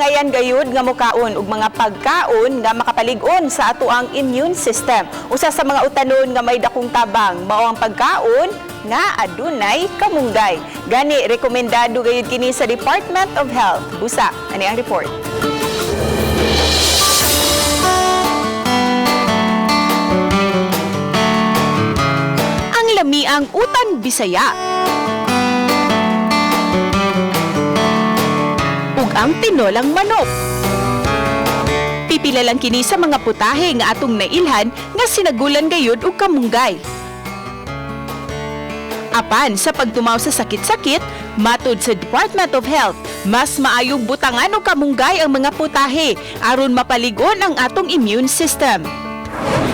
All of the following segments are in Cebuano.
Kaangayan gayud nga mukaon og mga pagkaon nga makapalig-on sa atoang immune system. Usa sa mga utanon nga may dakong tabang mao ang pagkaon nga adunay kamunggay. Gani rekomendado gayud kini sa Department of Health. Busa, ani ang report. Ang lamiang utan Bisaya ug ang tinolang manok. Pipila lang kini sa mga putahe nga atong nailhan nga sinagulan gayud og kamunggay. Apan sa pagtumaw sa sakit-sakit, matud sa Department of Health, mas maayong butangan og kamunggay ang mga putahe aron mapalig-on ang atong immune system.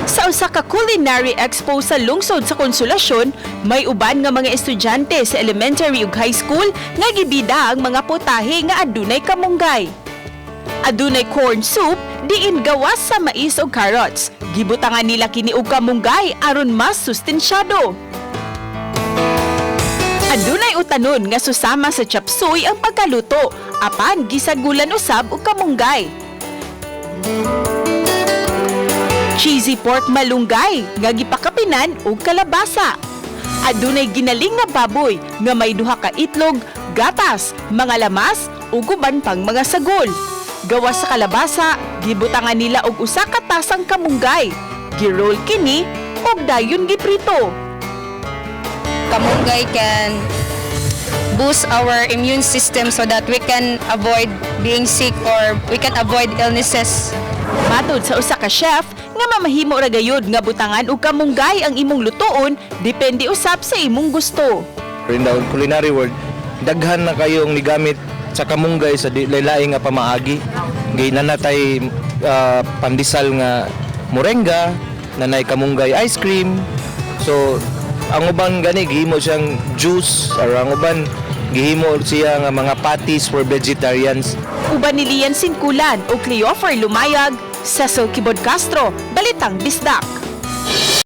Sa usa ka culinary expo sa lungsod sa Konsolasyon, may uban nga mga estudyante sa elementary ug high school nga gibida ang mga putahe nga adunay kamunggay. Adunay corn soup diin gawas sa mais ug carrots. Gibutangan nila kini og kamunggay aron mas sustensyado. Adunay utanon nga susama sa chapsuy ang pagkaluto apan gisagulan usab og kamunggay. Cheesy pork malunggay nga gipakapinan og kalabasa. Adunay ginaling nga baboy nga may duha ka itlog, gatas, mga lamas ug uban pang mga sagol. Gawas sa kalabasa, gibutangan nila og usa ka tasang kamunggay. Giroll kini ug dayon giprito. Kamunggay can boost our immune system so that we can avoid being sick or we can avoid illnesses. Matod sa usa ka chef nga mamahimo ra gayud nga butangan og kamunggay ang imong lutuon, depende usab sa imong gusto. In the culinary world, daghan na kayong nigamit sa kamunggay sa lain nga pamaagi. Nanatay pandesal nga moringa, nanay kamunggay ice cream. So ang uban gani gihimo siyang juice or ang uban gihimo siya nga mga patties for vegetarians. Uban ni Lian Sinkulan o Cleofer Lumayag, Cecil Kibod Castro, Balitang Bisdak.